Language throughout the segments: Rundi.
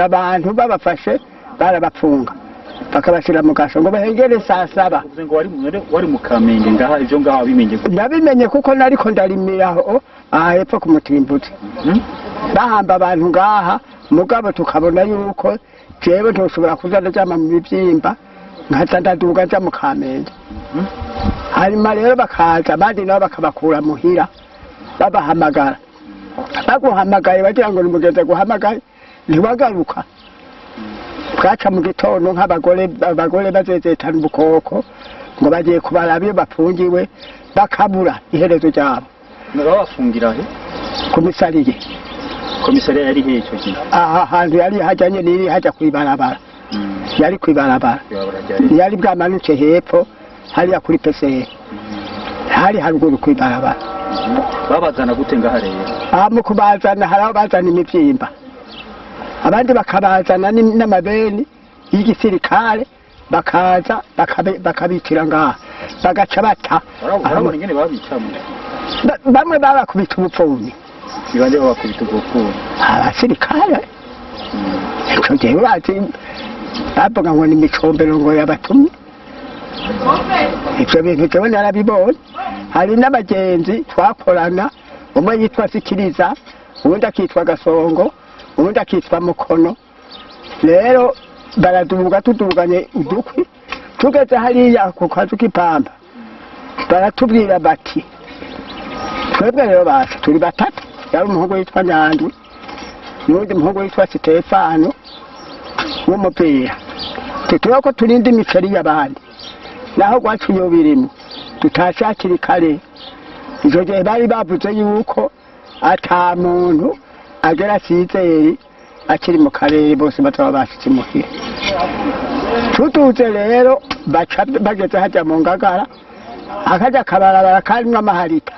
Abantu babafashe, barabapfunga, bakabashyira mu gasho ngo bahengere saa 7. Uvuze ngo wari mu Kamenge ngaha, ivyo ngaha wabimenye gute? Nabimenye kuko nariko ndarimiraho aha hepfo ku Mutimbutsi. Bahamba abantu ngaha, mugabo tukabona yuko jewe ntoshobora kuza ndaryama mu bivyimba, nkaza ndaduga nja mu Kamenge. Hanyuma rero bakaza abandi nabo bakabakura muhira, babahamagara. Baguhamagaye bagira ngo ni guhamagaye, ntiwagaruka. Bwaca mu gitondo nk'abagore, abagore bazezetana ubukoko ngo bagiye kubaraba iyo bafungiwe, bakabura iherezo ryabo. Babafungira he? Komisariye. Komisariya yari he ico gihe? Aha hantu yari hajyanye n'iri hajya kw'ibarabara. Yari kw'ibarabara. Ibarabara rya leta. Yari bwamanuke hepfo hariya kuri peseri, hari haruguru kw'ibarabara. Babazana gute ngaha rero? Aha mu kubazana, hari aho bazana imivyimba, abandi bakabazana n'amabeni y'igisirikare, bakaza bakabicira ngaha, bagaca bata. Urabona ingene babicamwo? Bamwe babakubita ubupfumi. Ni bande babakubita ubwo bupfuni? Abasirikare. Ico gihe urazi bavuga ngo ni imicombero ngo yabatumye ivyo bintu. Jewe narabibonye. Hari n'abagenzi twakorana, umwe yitwa Sikiriza, uwundi akitwa Gasongo, uwundi akitwa Mukono. Rero baraduga, tuduganye udukwi, tugeze hariya ku kazu k'ipamba, baratubwira bati: "Twebwe rero bacu turi batatu." Yari umuhungu yitwa Nyandwi n'uwundi muhungu witwa Sitefano w'umupira. Tutuba ko turinda imiceri y'abandi, naho gwacu iyo birimo tutashe hakiri kare. Ico gihe bari bavuze yuko ata muntu agera 6h akiri mu karere, bose bazaba bashitse imuhira. Tuduze rero, baca bageze haja mu Ngagara, akaja kabarabara karimwo amaharita,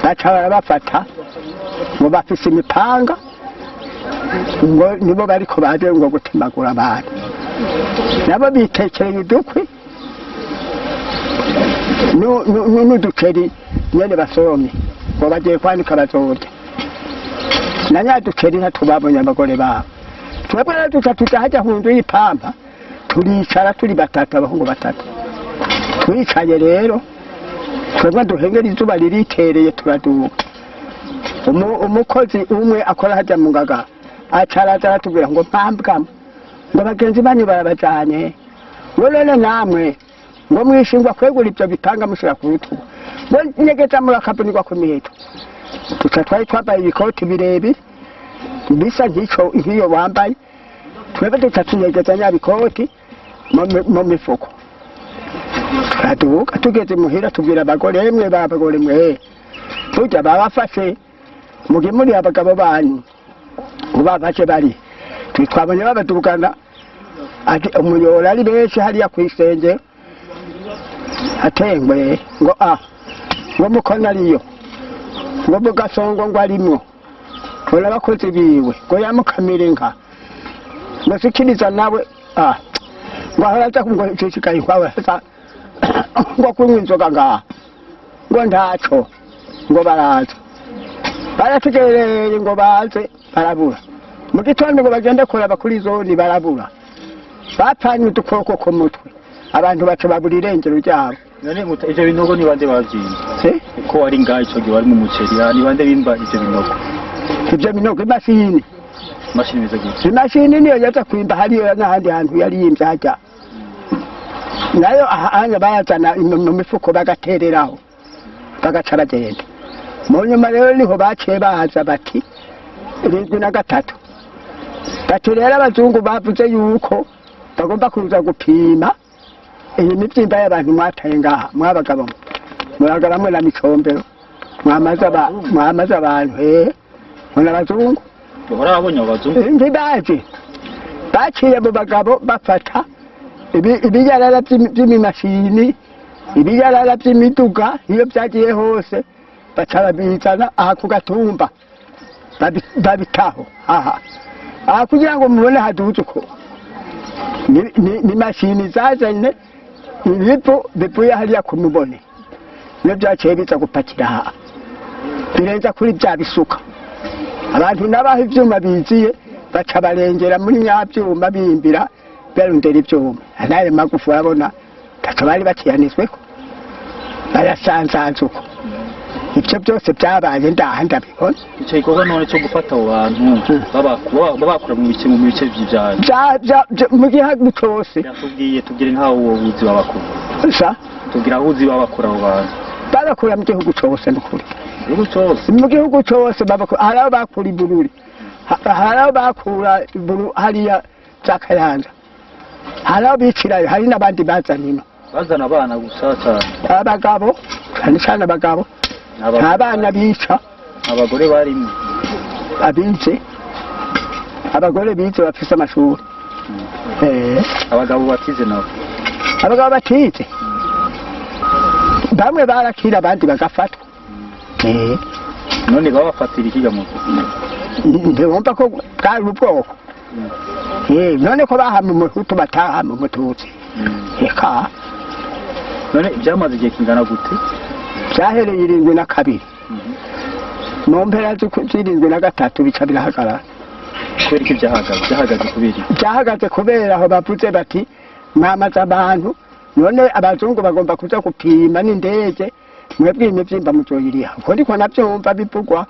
baca barabafata ngo bafise imipanga, ngo nibo bariko baje ngo gutemagura abantu. Nabo bitekereye udukwi n'uduceri nyene basoromye ngo bagiye kwanika bazorya, na nyaduceri ntatubabonye abagore babo. Twebwe rero duca tuja haja ku nzu y'ipampa, turicara turi batatu, abahungu batatu. Twicaye rero twebwe duhengera, izuba riritereye, turaduga. Umukozi umwe akora haja mu Ngagara aca araza aratubwira ngo: "Mpambwamo ngo bagenzi banyu barabajanye, ngo none namwe ngo mwishingwa kwegura ivyo bipanga mushira ku rutugu, ngo nyegeza murakabunirwa ku miheto." Tuca twari twambaye ibikoti birebire bisa nk'ico nk'iyo wambaye. Twebwe duca tunyegeza nyabikoti mu mifuko, turaduga. Tugeze muhira tubwira abagore: "Emwe babagore mwe, burya babafashe, mugemuriye abagabo banyu." Ngo bafashe bari twe twabonye babadugana ati umuyora ari benshi hariya kw'isengero. Atengwe ngo a ngo Mukono ariyo, ngo Mugasongo ngo arimwo, ngo n'abakozi biwe, ngo yamukamira inka, ngo Sikiriza nawe a ngo ahora aza, ngo shishikaye ngo ahora aza ngo kunywa inzoga ngaha, ngo ntaco. Ngo baraza, barategereye ngo baze, barabura. Mu gitondo ngo bagende kuraba kuri zone, barabura. Bapfanye udukoko ku mutwe, abantu baca babura irengero ryabo. None ivyo binogo ni bande bavyimba? Eh? Ko wari ngaha ico gihe, wari mu muceri, ni bande bimba ivyo binogo? Ivyo binogo, imashini. Imashini imeze gute? Imashini niyo yaza kwimba hariya n'ahandi hantu yari yimvye hajya nayo ahanya bayazana mu mifuko, bagatereraho, bagaca bagenda. Mu nyuma rero niho baciye baza bati 73, bati rero abazungu bavuze yuko bagomba kuza gupima iyi mivyimba y'abantu mwataye ngaha. Mwabagabo muragabamwe na micombero, mwamaze abantu hehe ngo n'abazungu. Bahora babonye abo bazungu? Ntibaje, baciye mu bagabo bafata ibiyarara vy'imimashini, ibiyarara vy'imiduga, iyo vyagiye hose baca babizana aha ku gatumba, babitaho aha aha kugira ngo mubone haduze uko. Ni mashini zazanye ibivu bivuye hariya ku mubone, niyo vyaciye biza gupakira aha, birenza kuri bya bisuka. Abantu nabaho ivyuma biziye. Baca barengera muri nyabyuma bimbira barondera ibyuma, n'ayo magufa urabona taco bari bakiyanitsweko, barasanzaza uko. Ibyo byose byabaye ndaha ndabibona. Icyo gikorwa none cyo gufata abo bantu babakura mu bice by'ibyayo? Mu gihugu cose. Yatubwiye, tubwire nkaho uwo buzi babakura. Sa? Tubwire aho uzi babakura abo bantu. Babakura mu gihugu cose nukuri. Igihugu cyose? Mu gihugu cose babakura. Hari aho bakura i Bururi, hari aho bakura hariya za Kayanza, hari aho bicirayo, hari n'abandi bazana ino. Bazana abana gusa cyane? Abagabo, cyane cyane abagabo. Nta bana bica. Abagore barimo? Abize, abagore bize bafise amashuri. Abagabo batize nabo? Abagabo batize bamwe barakira, abandi bagafatwa. None babafatira ikiga mu? Ntiwumva ko bwari ubwoko? None ko bahama umuhutu batahama umututsi? Eka. None byamaze igihe kingana gute? Byahereye 72, mu mpera z'73 bica birahagarara. Kubera iki byahagaze? Byahagaze kubera iki? Byahagaze kubera aho bavuze bati: "Mwamaze abantu, none abazungu bagomba kuza gupima n'indege, mwebwe imivyimba muzoyiriha." Uko niko navyumva bivugwa.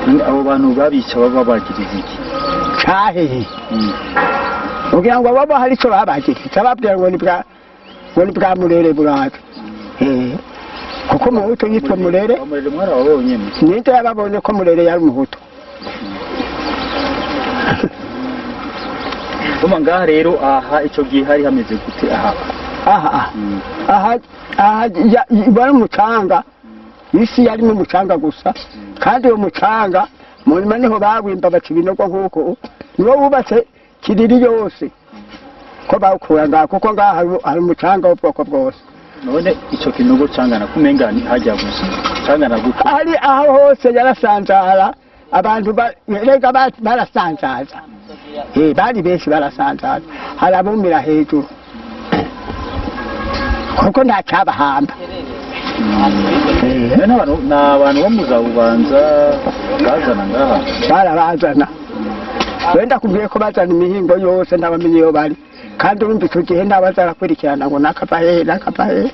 None abo bantu babica baba bagiriza iki? Cahehe? Kugira ngo bobo hari ico babagiriza, babwira ngo ni bwa murere buraza, kuko umuhutu yitwa murere. Murere mwarababonye mwe? Ninde yababonye ko murere yari umuhutu? Kuma ngaha rero, aha ico gihe hari hameze gute aha? Aha? Aha wari umucanga, isi yarimo umucanga gusa. Kandi uwo mucanga mu nyuma niho bawimba baca ibinogo, nk'uko niwo wubatse Kiriri yose, ko bawukura ngaha, kuko ngaha hari umucanga w'ubwoko bwose. None ico kinogo cangana kumenga ni hajya gusa, cangana gute? Ari aho hose yarasanzara, abantu erega barasanzaza. Bari benshi, barasanzaza, hari abumira hejuru kuko nta cyabahamba. None abantu ni abantu bo mu za Bubanza bazana ngaha? Barabazana. Wenda kubwiye ko bazana imihingo yose, ntabamenye iyo bari. Kandi urumva icyo gihe ntabaza arakurikirana ngo nakava hehe, nakava hehe.